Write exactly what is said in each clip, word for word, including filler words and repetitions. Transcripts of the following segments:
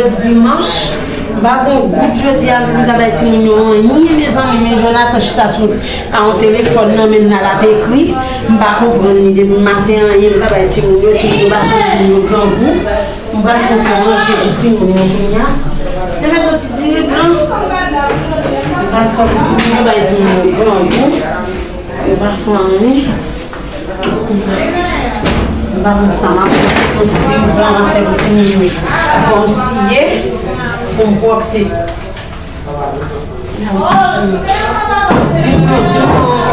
Jodi dimanch, m pa gen goud jodi a pou m ta bay timoun yo anyen, mezanmi, men Jonathan chita sou a yon telefòn nan men l, l ap ekri. M pa konprann li depi maten, anyen m pa bay timoun yo, timoun yo pa janm di m yo grangou. M pral fè yon ti manje pou timoun yo kounye a. Te mete yon ti diri blan. M pral fè pou timoun yo, bay timoun yo grangou. Yo pa fè anyen. M pa konn sa m ap fè. Yon ti diri blan m ap fè pou timoun yo. Fò m siye pou m pwòpte. Di m non, di m non,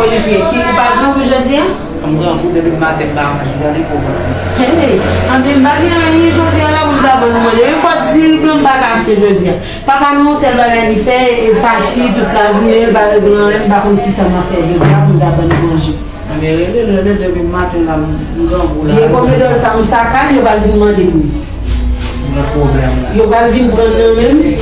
Olivier, ki ou pa grangou jodi a? M grangou depi maten m pa manje, gade kòman. Hey, anben m pa gen anyen jodi a la pou m ta ban nou manje. Nenpòt diri blan m pa ka achte jodi a. Papa nou, yon sèl bagay li fè, e pati tout lajounen, l pa regle anyen, m pa konn kisa m ap fè jodi a pou m ta ban nou manje. Anben rele, rele depi maten la, m grangou la. Vye komedòl sa m saka l, yo pral vin mande m li. Gen pwoblèm la. Yo pral vin pran nan men m.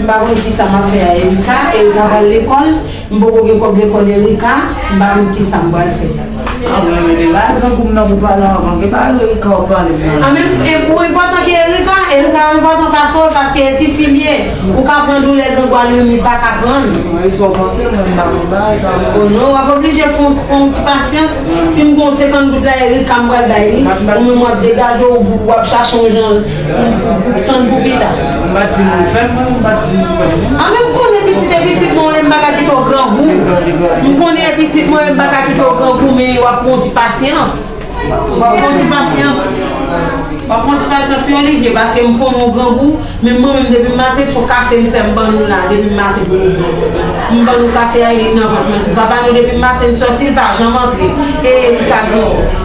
M pa konn kisa m ap fè a Erika. Erika pral lekòl. M poko gen kòb lekòl Erika. M pa konn kisa m pral fè. A, mwen rele la, grangou m nan pou pale anvan. Gen pa Erika w ap pale m nan. An menm, e, ou enpòtan ke Erika? Erika enpòtan pase w, paske e tifi l ye. Ou ka pran doulè grangou a li menm li pa ka pran. Mwen, sa w panse, mwen, m pa konn bagay sa, mwen. O non, w ap oblije fè yon, fè yon ti pasyans. Si m gon senkant goud la, Erika, m pral bay li. Ou menm w ap degaje w, w ap chache yon jan pou, pou, pou tann pou pita. M pa t di moun fè m, mwen, m pa t di moun fè m. A, men m konnen pitit e pitit mwen, m pa ka kite w grangou. M konnen e pitit mwen, m pa ka kite w grangou, men w ap pran yon ti pasyans. W ap pran ti pasyans. W ap pran ti pasyans wi, Olivier, paske m konnen w grangou, men mwen menm depi maten se yon kafe m fè m ban nou la, depi maten pou nou bwè. M ban nou kafe a, li nan vant mwen tou. Papa nou depi maten l sòti, l pa janm antre. E Erika grangou.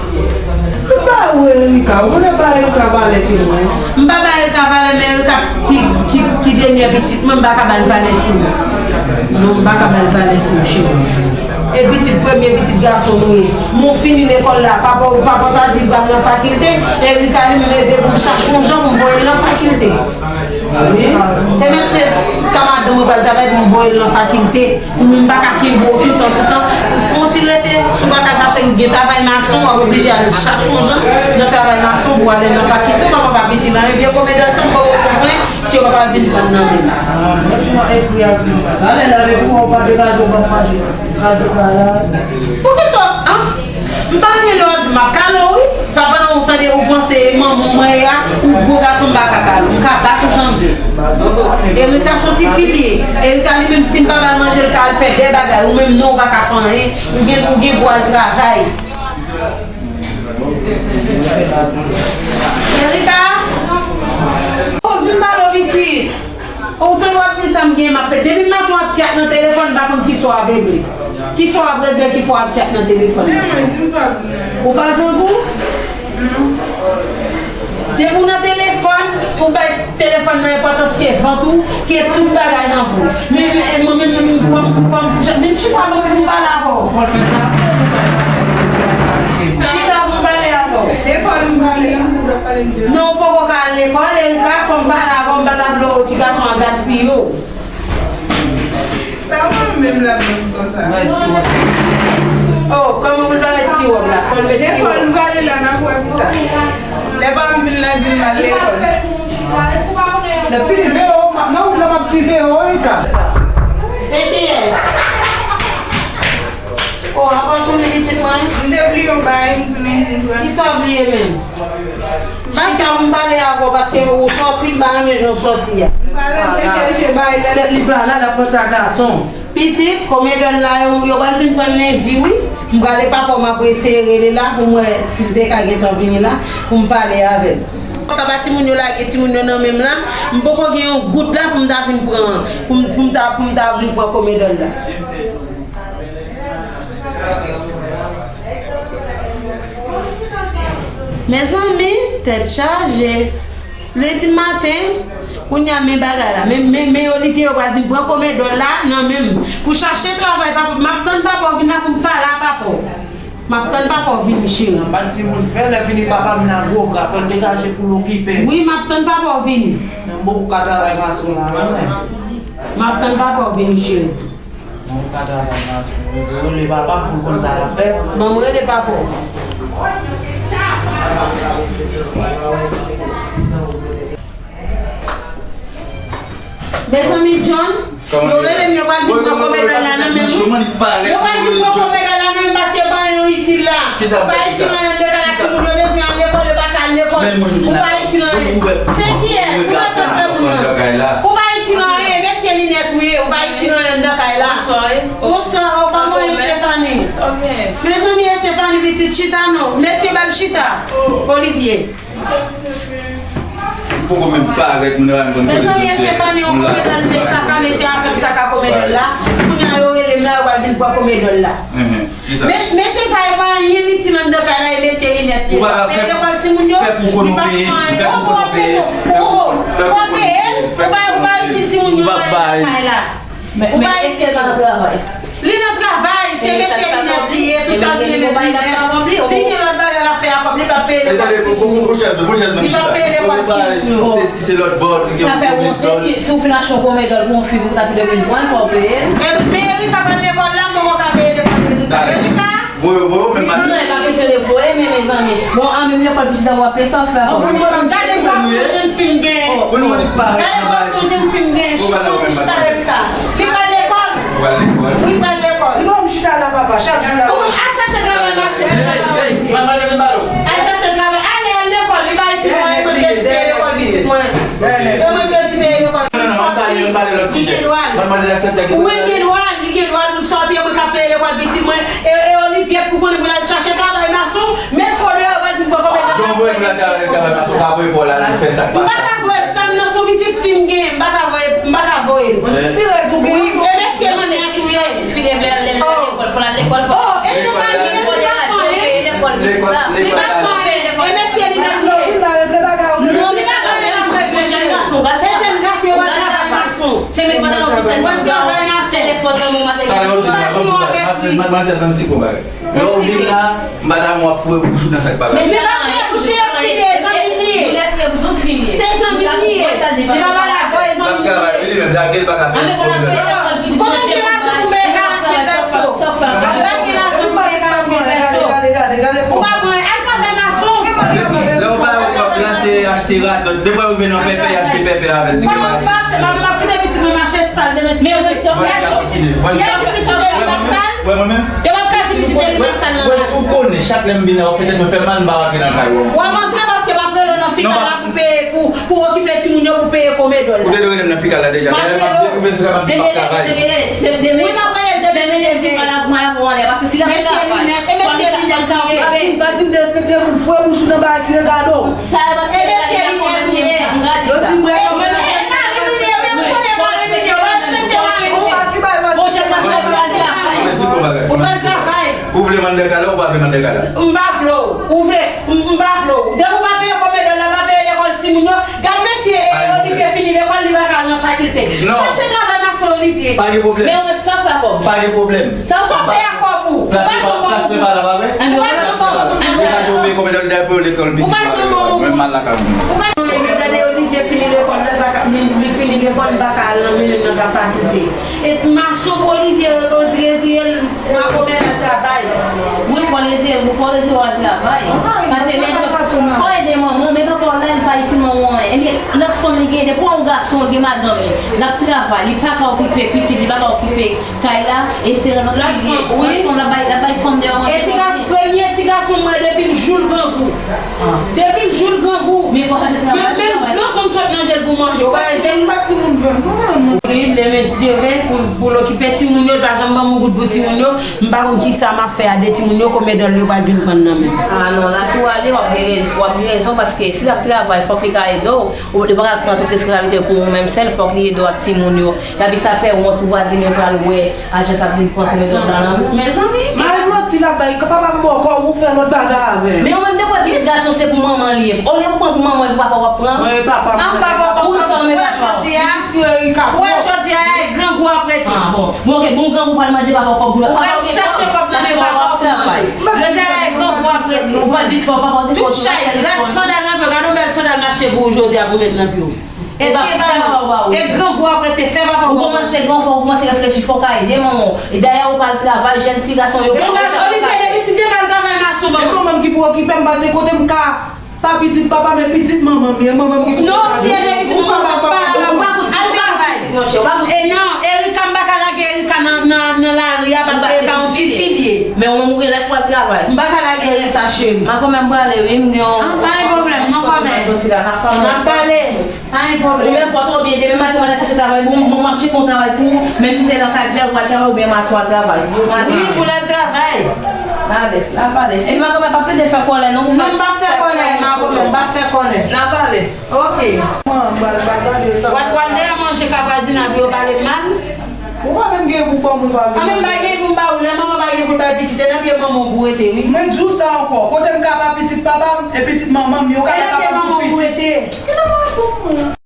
M pa wè Erika, ou konnen pa Erika valè ke mwen. M pa ba Erika valè, men Erika pi, pi, pi dènyè pitit mwen, m pa ka ba l valè sou. Non, m pa ka ba l valè sou, cheri. E pitit premye, pitit gason nou ye. Men w fini lekòl la, papa w, papa w ta di l pral nan fakilte, Erika li menm ede pou l chache yon jan pou m voye l nan fakilte. Wi. Te mèt se ka madanm mwen pral travay pou m voye l nan fakilte. Ou menm pa ka kenbe w toutan, toutan. Fè w ti rete, si w pa ka chache gen travay mason, w ap oblije al chache yon jan nan travay mason pou ale nan fakilte. Papa pa piti nan yon vye komedòl sa, m poko konprann si yo pa pral vin pran nan men m. Franchman, ekri ak nou. Ale la, depi w pa degaje w, w p ap manje. Kraze kay la. Poukisa, an? M pa renmen lè w ap di m ap kale w, wi. Papa nan ou tande ou panse manman mwen ye a, ou gwo gason m pa ka kale w. M ka bat ou jan m vle. Erika se yon ti fi li ye. Erika li menm si m pa ba l manje, l ka al fè de bagay. Ou menm non, ou pa ka fè anyen. Ou gen, ou gen pou al travay. Erika! Ou vin pale w pitit. Ou tande w ap di sa m gen m ap pè. Depi maten w ap tchat nan telefòn, m pa konn kisa w ap regle. Kisa w ap regle ki fè w ap tchat nan telefòn nan? Ou pa grangou? Depi w nan telefòn, ou bay telefòn nan enpòtans ke vant ou, ke tout bagay nan vi w. Men, men, mwen menm, menm, fò m, fò m, men chita mwen pou m pale avè w. Chita pou m pale avè w. Lekòl ou pale, m te pale m de. Non, ou poko ka al lekòl, Erika, fò m pale avè w, m pa ta vle w ti gason an gaspiye w. Sa ou menm la menm konsa? Mwen ti wòb. Oh, kòman pou l pa met ti wòb la? Fò l met ti wòb. Lekòl m prale la, n ap wè pita. Lè pa m vin la, di m al lekòl. Lè fini, veye w, m ap nan wout la, m ap siveye w, Erika. Se kiyès? Oh, apa w tounen pitit mwen? M te bliye yon bagay, m tounen vin pran. Kisa w bliye menm? Chita pou m pale avè w, paske ou sòti, m pa renmen jan w sòti a. M pral antre chèche bagay la. Tèt li pa la, l ap panse a gason. Pitit, komedòl la, yo, yo pral vin pran l lendi, wi. M prale papa w, m ap eseye rele la pou m wè si l te ka gentan vini la, pou m pale avè l. Papa timoun yo lage timoun yo nan men m la, m poko gen yon goud la pou m ta vin pran, pou m, pou m ta, pou m ta vin pran komedòl la. Mezanmi, tèt chaje. Lendi maten, kounye a men bagay la. Men, men, men Olivier yo pral vin pran komedòl la nan men m. Pou chache travay, papa, m ap tann papa w vin la pou m pale a papa w. M ap tann papa w vini, cheri. Nan pa timoun fè, lè fini papa m nan gwo bra, fò l degaje pou l okipe. Wi, m ap tann papa w vini. Men m poko ka travay mason la, non, men. M ap tann papa w vini, cheri. Mwen ka travay mason. Mwen rele papa m pou l konn sa l ap fè. Ban mwen rele papa w. Mezanmi, John, yo rele m, yo pral vin pran komedòl la nan men mwen. Yo pral vin pran komedòl la nan men m paske yo pa gen yon itil la. Yo pa itil anyen anndan kay la, timoun yo bezwen al lekòl, yo pa ka al lekòl. Ou pa itil anyen. Se kiyès? Ou pa santre moun nan. Ou pa itil anyen, mesye linèt ou ye, ou pa itil anyen anndan kay la. Bonswa, o, kòman w ye, Stephanie? Mezanmi, Stephanie pitit, chita non. Mesye, ba l chita. Olivier. Poko menm parèt, moun yo pa menm konn kote. Mezanmi, Estefani, yon komedòl te saka, mesye a fè m saka komedòl la. Kounye a, yo rele m la, yo pral vin pran komedòl la. Men, mesye sa yo pa anyen itil anndan kay la, e mesye linèt yo. Yo pa peye lekòl timoun yo, yo pa fè anyen. Ou pa peye, ou pa, ou pa itil timoun yo anndan kay la. Men, men èske l pa nan travay? Li nan travay, se mesye linèt li ye, tout tan li met linèt. Li gen lòt bagay l ap fè a kòb li, li p ap peye lekòl timoun yo. Li p ap peye lekòl timoun yo. Se, se lòt bò, li gen komedòl. Sa fè wont, si, si w fin achte yon komedòl pou yon fi pou ta kite vin pran l, fò w peye l. E, men Erika pral lekòl la, manman ka peye lekòl Erika. Erika, Voye, voye, men pa. Non, e pa kesyon de voye, men mezanmi. Bon, an menm lekòl pitit an w ap peye, sa w fè a kòb. Gade sa yon jenn fi m gen. Gade sa yon jenn fi m gen. Chita, chita, Erika. Li pral lekòl. Li pral lekòl. Wi, li pral lekòl. Li pa chita la, papa. Chak jou la. Al chache travay, mache. Al chache travay. Ale, al lekòl. Li pa itil mwen, mwen te di peye lekòl pitit mwen. E mwen te di peye lekòl. Li sòti, li gen dwa. Wi, li gen dwa, li gen dwa pou l sòti, e mwen k ap peye lekòl pitit mwen. E, e Olivier pou konnen pou l al chache travay mason, met kò deyò, mwen vin pran kòb. Jan voye pou l al travay, travay mason, pa voye pou l al fè sa k pa sa. M pa ka voye l, fanm nan se yon pitit fi m gen, m pa ka voye, m pa ka voye l. Ti rezon pou wi, e mesye nan nèt ou ye. Fi lè, lè, lè, lè lekòl, fò l al lekòl, fò l al lekòl. Oh, e se pa li, e se pa li. Lekòl, lekòl. Li pa fè anyen, e mesye li nan nèt. Non, li pa fè anyen, e jèn gason, e jèn gason yo pa travay mason. Se menm pandan w fin tèt mwen travay nan telefòn nan mwen maten. Talè w di m, madmwazèl, ban m sipon bagay. Lè w vin la, madam w ap foure bouch ou nan sa k pa la. Men se pa foure bouch li ap file, zanmi li ye. Se zanmi li ye. Li pa pale avè w, e zanmi li ye. L ap travay, wi, li menm, lage l pa ka fè ti pwoblèm. Kote m gen lajan pou m peye karant mil peso? Lage lajan pou m peye karant mil peso. Ou pa pran, al travay mason. Lè w ba yo kòb la, se achte radòt. Depi w rive nan pèpè, achte pèpè avè l. Di ke pa se. M ap kite pitit mwen mache sal demen. Men yo mete yo. Yo di pitit yo li pa sal. Wè mwen menm? Yo p ap ka di pitit yo li pa sal nan kay. Wè, si w konnen, chak lè m vin la, w fè tèt mwen fè mal, m pa rantre nan kay ou. W ap antre paske m ap rele w nan fikal la pou peye, pou, pou okipe timoun yo, pou peye komedòl la. Ou te dwe rele m nan fikal la deja. M ap rele w. Demen, demen, demen, demen, demen, demen, demen, demen, demen, demen, demen, demen, demen, demen, demen, demen, derespekte moun, foure bouch ou nan bagay ki regade w. Sa e paske e mesye li menm li ye. Yo di m wè kòman. E mari m li ye, wi, m konnen mari m li ye, respekte mari m. Ou pa ki bay mari. Bon, jèn gason, ou pral travay. Ou pral travay. Ou vle m anndan kay la, ou pa vle m anndan kay la? M pa vle w. Ou vle, m, m pa vle w. Depi w pa peye komedòl la, pa peye lekòl timoun yo. Gad mesye, e, Olivier fini lekòl, li pa ka al nan fakilte. Chache travay mason, Olivier. Pa gen pwoblèm. Men ou menm, sa w fè a kòb? Pa gen pwoblèm. Sa w fè a kòb ou? Ou pa janm bon moun. Plas mwen pa la, pa vre? Ou pa janm bon moun. Ou pa janm bon moun. Mwen mal lakay mwen. Ou pa janm bon moun. Gade Olivier fini lekòl, li pa ka, li, li fini lekòl, li pa ka al nan, nan, nan fakilte. E mason pou Olivier reziye l, makomè al travay. Wi, fò l reziye, fò l reziye w al travay. Paske men, fò ede manman w, men papa w la, li pa itil manman w anyen. Ebyen, lòt fanm li gen, depi w wè yon gason, l gen madanm li, l ap travay, li pa ka okipe pitit, li pa ka okipe kay la, e se yon lòt fi li ye. Lòt fanm la bay, la bay fanm deyò manje. E ti gason, premye ti gason mwen depi l jou l grangou. Depi l jou l grangou. Men fò w chache travay. Menm, menm, menm lòt moun sot nan je l pou manje. Ou pa je l. Timoun vin pou mwen. Wi, lè mesye vin pou, pou l okipe timoun yo, l pa janm ban m yon goud pou timoun yo. M pa konn kisa m ap fè a de timoun yo, komedòl yo pral vin pran nan men m. A non, la si w ale, w ap gen rez-, w ap gen rezon, paske si l ap travay, fòk li ka ede w. Ou, li pa ka pran tout responsablite pou ou menm sèl, fòk li ede w ak timoun yo. Epi sa fè wont pou vwazin yo pral wè ajans ap vin pran komedòl la nan men w. Mezanmi, mari m manti l ap bay, papa m bò kò, ou fè lòt bagay avè l. Men ou menm te kwè pitit gason se pou manman li ye. Olye ou pran pou manman, e pou papa w ap pran. Mwen, papa m. Pou sa w menm papa w. Jodi a, ou wè jodi a, e grangou ap rete. A bon. Bon, ok, bon, grangou pral mande papa w kòb pou l. Ou pral chache kòb nan men papa w pou manje. Jodi a, e grangou ap rete. Ou pral di fò papa w te fò. Tout chay, rad sandal nan pye w, gade yon bèl sandal m achte pou ou jodi a pou w met nan pye w. Èske e pa ou? E grangou ap rete, fè papa w. Ou kòmanse gran, fò w kòmanse reflechi, fò w ka ede manman w. E dayè ou pral travay, jèn ti gason yo. Olivier, depi si te pral travay mason, manman. E manman m ki pou okipe m, pase kote m ka pa pitit papa, men pitit manman m ye, manman m ki pou okipe m. Non, si e de pitit manman, pa, pa, pa, al travay. Monchè, w pa... E non, Erika, m pa ka lage Erika nan, nan, nan lari a, paske Erika yon ti fi l ye. Men ou menm ou gen lè pou al travay. M pa ka lage Erika, cheri. Makomè, m prale, wi, m gen yon... Ah, pa gen pwoblèm, makomè. N ap pale. Pa gen pwoblèm. Ou menm, pòte w byen, demen maten, w al chache travay pou mwen, m ap chèke yon travay pou ou, menm si se nan kat djèl, ou al travay, oubyen maten, w al travay. Wi, pou l al travay. Ale, n ap pale. Epi makomè, pa plede fè kòlè, non. Non, m p ap fè kòlè, makomè, m p ap fè kòlè. N ap pale. Ok. Mwen, m pral, pral gade sa. W al pral dèyè manje ka vwazinaj yo pale m mal. Ou pa menm gen pou fè moun pale. A, men m pa gen pou m ba ou, lè manman pa gen pou l bay pitit, e nan pye manman w pou rete, wi. Mwen di w sa ankò, kote m ka ba pitit papa m e pitit manman m, yo ka... E nan pye manman w pou rete. Kite mwen pou mwen.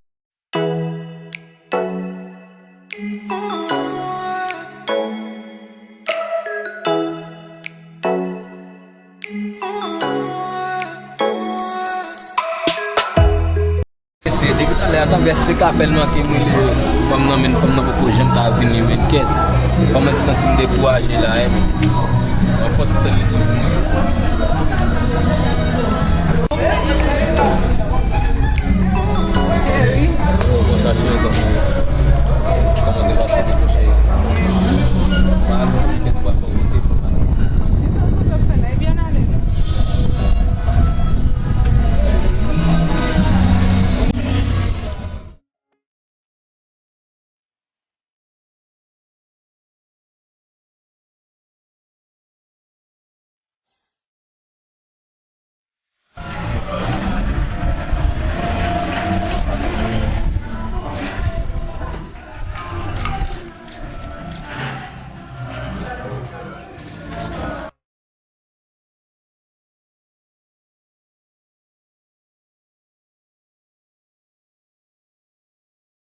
Se depi talè a, sa m fè se kapèl manke m rele fanm nan, men fanm nan poko janm ka vini, men kèt. Kòman ti santi m dekouraje la, en. Mwen fò ti tan li toujou. Bon, sa cheri, kòman?